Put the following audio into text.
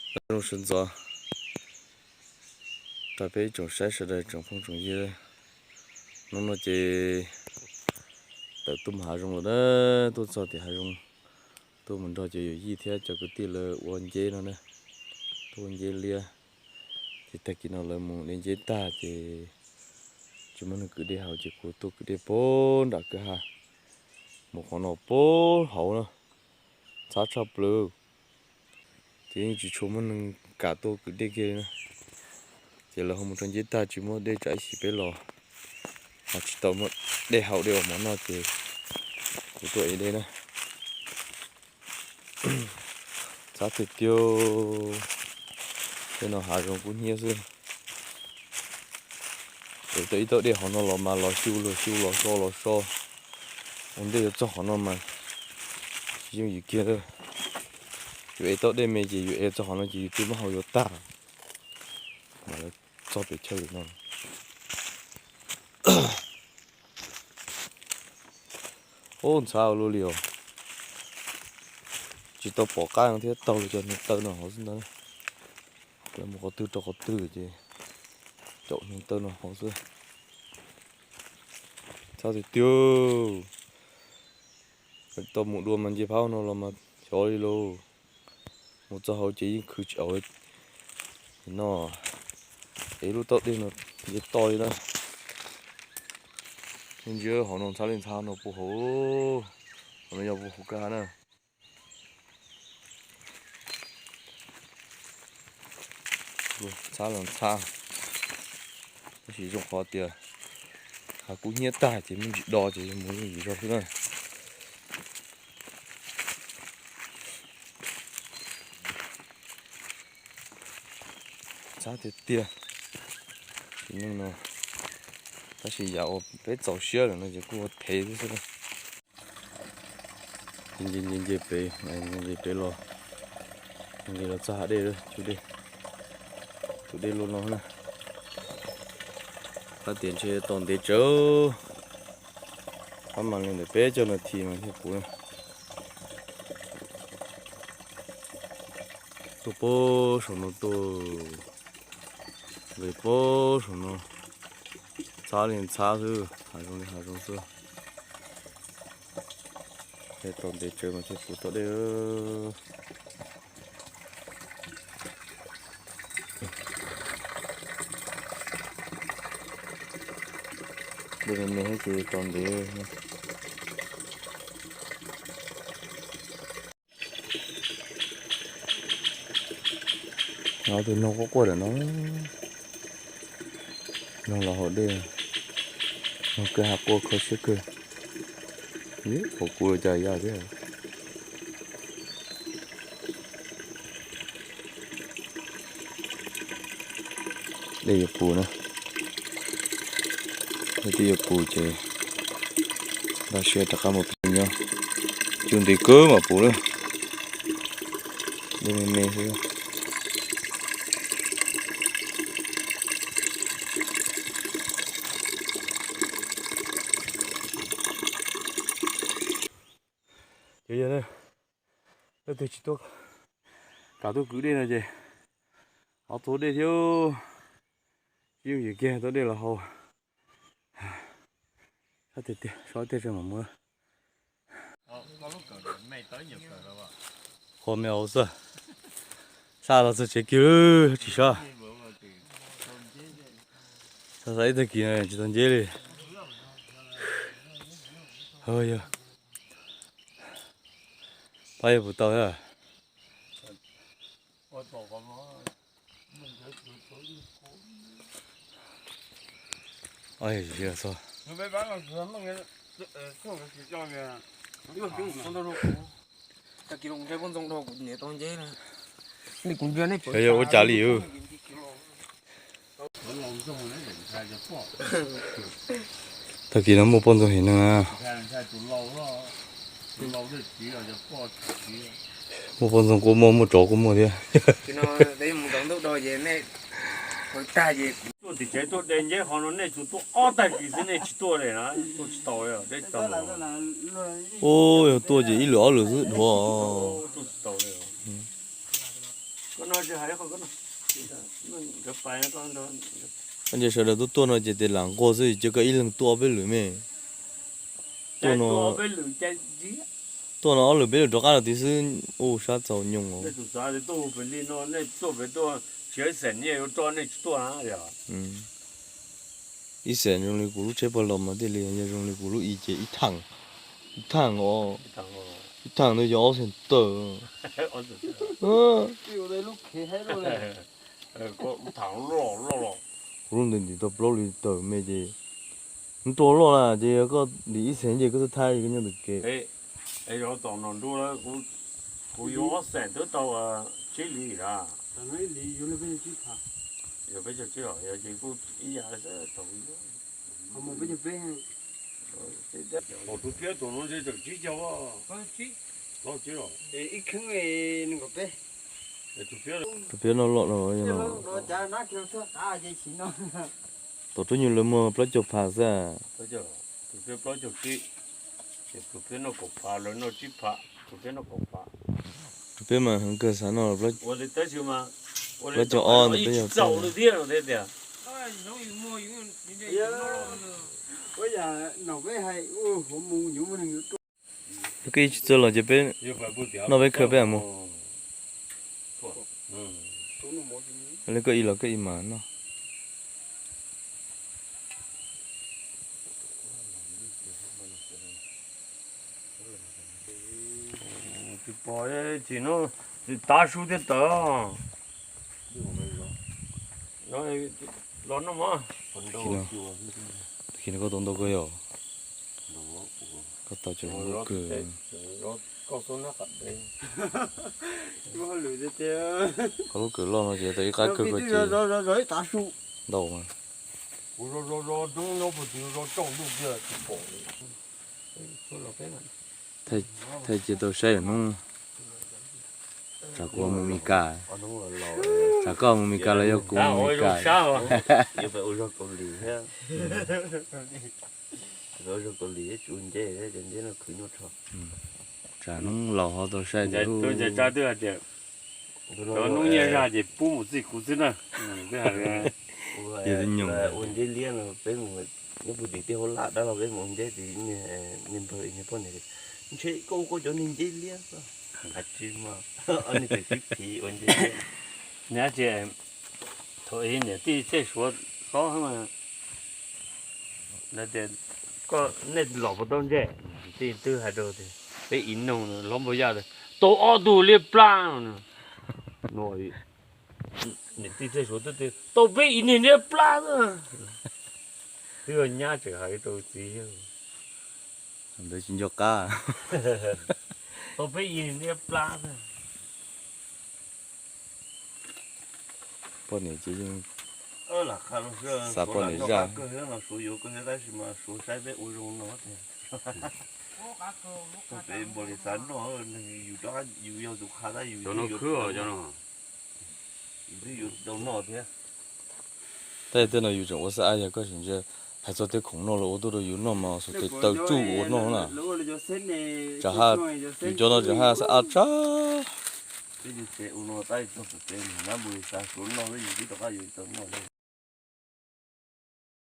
Nyob zoo sawv ntxov rau peb ib tsoom saib sawv daws tsoom phooj tsoom ywg. Hnub no ces tawm tuaj mus hav zoov lawm na, tuaj txog tim hav zoov, tuaj mus nrog cov yawm yij thiab cov kwv tij lawv ua nceb no na, tuaj ua nceb liab. Ces tag kis no lawv mus de nceb tag ces tsis muaj neeg kwv dej haus ces kuv tuaj kwv dej puag nram kwj ha, mus qhov no puag hauv na, ntxhab tshaj plaws. Ces yeej tsis tshua muaj neeg kam tuaj kwv dej kiag li na. Ces lawv ho mus rau nceb tag tsis muaj dej tsam ib chim peb los ho tsis tau muaj dej haus dej ua mov noj ces kuv tuaj ev dej na. Ntxhab tiag tiag, tej no hav zoov kub hnyiab xwb. Ev tau ib tauj dej hauv no los mas los xyu los xyu los so los so. Ua ntej yuav txog qhov no mas tsis yooj yim kiag. Yus ev tauj dej me ces yus ev txog qhov no ces yus twb muab haus yuav tag. Mas lawv txog pem chaw lawm no. Ub, ntxhab ua luaj li os. Tsis tau pom qab thiab, taug los cov hneev taw no hauv xwb ntag. Lawv mus qhov twg rau qhov twg ces caum hneev taw no hauv xwb. Ntxhab tiag tiag. Tau mus dua mas nce phab no los mas xyov li lauj. Mus txog hauv ces yeej khwv tsis au li no. Ev lub tauj dej no nce toj li na. Ntsia hauv no ntxhab li ntxhab no puag hauv. Hauv no yog puag hauv kwj ha na. Ntxhab los ntxhab, tab sis zoo qhov tias hav kub hnyiab tag ces me ntsis do ces mus yooj yim zog xwb na. Ntxhab tiag tiag. Tsis neej no, tab sis yam uas peb txaus siab lawm no ces kuj ua thev xwb xwb na. Nce nce nce pem, nce pem los, nce los txog hav dej, tus dej luaj no na. Tab tias ntshe tau ntev tsawv, tab mas li ntawm peb caug nas this mas thiaj puv na. Tuaj puag saum no tuaj, nqis puag saum no, ntxhab li ntxhab xwb, hav zoov li hav zoov xwb. Tau ntev tsawv mas thiaj puv tau dej. Dej me me thiab ces tau ntev. Tus noog quaj quaj lawm no, noog los haus dej, noog kwj ha quaj kho siab kawg. Ib, pom kuv los cas yaj thiab. Dej yuav puv na, dej twb yuav puv ces npaj siab rov qab mus pem nyob, cug ntiv kawg mam puv lawm. Dej me me xwb. Ces yog leej twg tsis tuaj, kam tuaj kwv dej no ces ho tuaj dej thiab, tsis yooj yim kiag tuaj dej los haus. Sab tiag tiag, sab tiag tseem mam muab. Qhua me hauv xwb, xa los txog tsev kiag tsis sab. Xa xa ib tag kis no tsis tau nceb li. Yog pab yog puas tau thiab. Xyov yog ua cas li. Tag kis no muaj poj ntxoog hem neeg na. Muaj poj ntxoog kuj muaj, muaj tsov kuj muaj thiab. Tim tsev tuaj de nceb qhov no nej tsuas tuaj ob tag kis xwb nej tsis tuaj li na, tuaj tsis tau li. Ub, yog tuaj ces ib lwm ob lwm xwb dhuav. Ntshe sawv daws tuaj tuaj no ces tes lam nquag xwb ces koj ib leeg tuaj ob peb lwm me. Tuaj no, tuaj no ob lwm peb lwm rov qab los tid xwb. Ub, sab txaus nyoos os. Ib xees zoo li kuv lub tsheb pag los mas thiaj li, yog zoo li kuv lub i ces ib thaam, ib thaam os, ib thaam ntawd yog ob xees tawm. Kuv lub ntim ntim tau plaub li tawm me ces, nws rau loj na ces koj ntim ib xees ces koj txhob thaij koj nyob ntawm kev. Kuv yuav ob xees twb tau tsib li a. Yog peb caug tsib os, yog ces kuj ib yam thaum ub. Tus Piab tus no ntshe tseem tsib caug, plaub tsib os. Ib kheeb nees nkaum peb. Tus Piab no loj no. Tom roob nyuj lawv muag plaub caug phav xwb. Tus Piab plaub caug tsib, ces tus Piab noj kaum phav, lawv noj tsib phav, tus Piab noj kaum phav. Tus Piab mas heev kawg, xav noj plaub caug ob ntawm peb yog kawg. Koj ib tsis txawj los ces peb noj peb khawv peb mus. Li koj ib los koj ib mas noj. Tsis pom, tsis no, tsis tav su thiaj tawm. Los no mas. Koj tau ntau kawg yog. Koj tau cov ntau kawg. Koj lub kawm loj no ces tau ib qab kawg koj ces ntau mas. Thaij cia tau saib hnub. Tsam kuv mus Mes Kas, tsam koj mus Mes Kas los yog kuv mus Mes Kas. Tsam hnub laus ho tau saib. Cov hnub nyiaj zaj ces pub mus txij kuv xwb na. Ua nceb liab no peb mus, nyob puag tim tej hauv laj dab los peb mus ua nceb tim niag npawg niag poj niam, ntshe koj ua koj cov niag nceb liab xwb. Tsis mas, niag tseem sib phiv ua nceb liab. Nyob tsis, thaum ub niam tij Txhiaj Suav hlob mas, tias, koj nej los puas tau ntsej? Tij twb hais rau tias peb ib noog hlob npau yaj tias tau ob tug liab plab no. Niam tij Txhiaj Suav twb tias tau peb ib niag liab plab xwb. Twb nyab tseem hais rau txiv, ntawd tsis nco qab. Tau peb ib niag liab plab xwb. Poj niam ces yeej xav poj niam zaj. Peb npau li xav noj, yus yog tus qha tab yus twb yuav tus noj. Yus twb yuav tsis tau noj thiab. Tej tej no yus tseem ua xab ab, yog koj sim ntsia hais txog tej khoom noj los ua tuaj rau yus noj mas xuas tes taw tsuj ua noj na. Tsam haj, yus cov no tsam haj xab ab tsab. Peb ua no tab txog pem peb npau li xav suav noj, yus twb rov qab yuav tsis tau noj.